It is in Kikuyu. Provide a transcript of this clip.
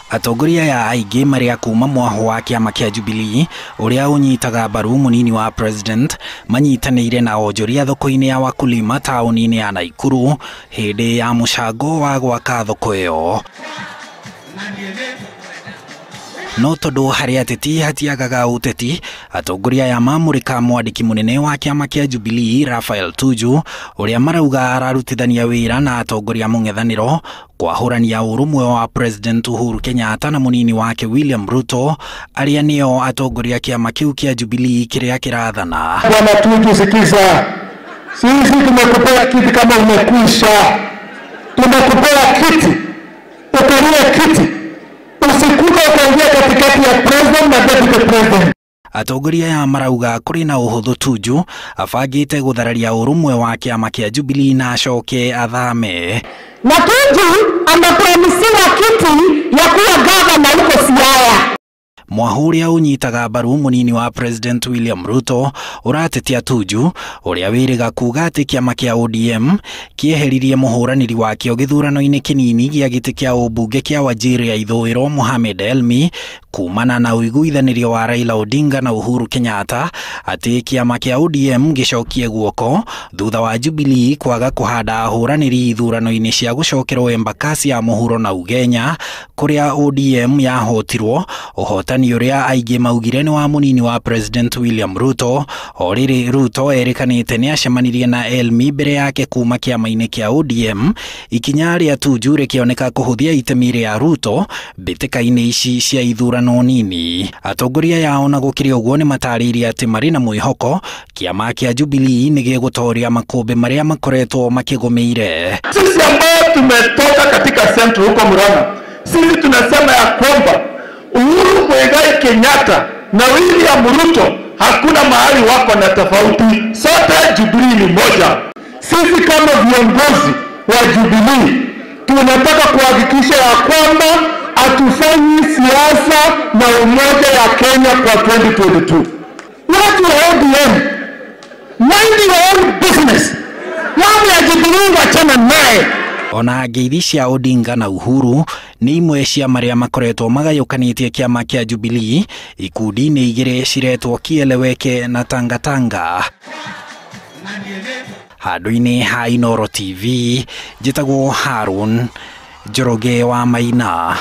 Atongoria aya aingĩ marĩ a kuma mwaho wa kĩama kĩa Jubilee ũrĩa ũnyitaga mbaru mũnini wa president manyitanĩire na onjoria thoko-inĩ ya Wakulima taũni-inĩ ya Naikuru hĩndĩ ya mũcango wa gwaka thoko ĩyo. No tondũ harĩ ateti hatiagaga ũteti, atongoria aya mamũrĩka mwandĩki mũnene wa kĩama kĩa Jubilee Raphael Tuju ũrĩa marauga ararutithania wĩra na atongoria mũng'ethanĩro kwahũrania ũrũmwe wa President Uhuru Kenyatta na mũnini wake William Ruto arĩa nĩo atongoria kĩama kĩu kĩa Jubilee kĩrĩa kĩrathana. Bwana Tuju, sikiza, sisi tumekupea kiti kama umekwisha, tumekupea kiti ukalie kiti, usikuja ukaingia katikati ya president na deputy president. Atongoria aya marauga kũrĩ na ũhũthũ Tuju abangĩte gũthararia ũrũmwe wa kĩama kĩa Jubilee na acoke athame. Na Tuju amepromisiwa kiti ya kuwa gavana huko Siaya. Mwahu ũrĩa ũnyitaga mbaru mũnini wa President William Ruto ũratetia Tuju ũrĩa wĩrĩga kuga atĩ kĩama kĩa ODM kĩeheririe mũhũranĩri wakĩo gĩthurano-inĩ kĩnini gĩa gĩtĩ kĩa ũmbunge kĩa Wajir ya ithũĩro Mohamed Elmi kumana na ũiguithanĩrio wa Raila Odinga na Uhuru Kenyatta atĩ kĩama kĩa ODM gĩcokie guoko thutha wa Jubilee kwaga kũhanda ahũranĩri ithurano-inĩ cia gũcokerwo Embakasi ya mũhuro na Ugenya kũrĩa ODM yahotirwo ũhotani ũrĩa aingĩ maugire nĩ wa mũnini wa President William Ruto. O rĩrĩ Ruto erĩkanĩte nĩ acemanirie na Elmi mbere yake kuma kĩama-inĩ kĩa ODM, ikinya rĩa Tuju rĩkĩoneka kũhũthia itemi rĩa Ruto mbĩtĩka-inĩ ici cia ithurano nini. Atongoria aya ona gũkĩrĩ ũguo nĩ matarĩirie atĩ marĩ na mwĩhoko kĩama kĩa Jubilee nĩ gĩgũtoria makũmbĩ marĩa makoretwo makĩgũmĩire. Sisi ambao tumetoka katika Central huko Murang'a, sisi tunasema ya kwamba Uhuru Muigai Kenyatta na William Ruto hakuna mahali wako na tofauti, sote Jubilee ni moja. Sisi kama viongozi wa Jubilee tunataka kuhakikisha ya kwamba hatufanyi siasa na umoja ya Kenya kwa 2022. Watu wa ODM, mind your own business. Mambo ya Jubilee wachana naye. Ona ngeithi cia Odinga na Uhuru nĩ imwe cia marĩa makoretwo magayũkanĩtie kĩama kĩa Jubilee ikundi-inĩ igĩrĩ ciretwo Kieleweke na Tangatanga. Handũ-inĩ ha Inooro TV njĩtagwo Harun Njoroge wa Maina.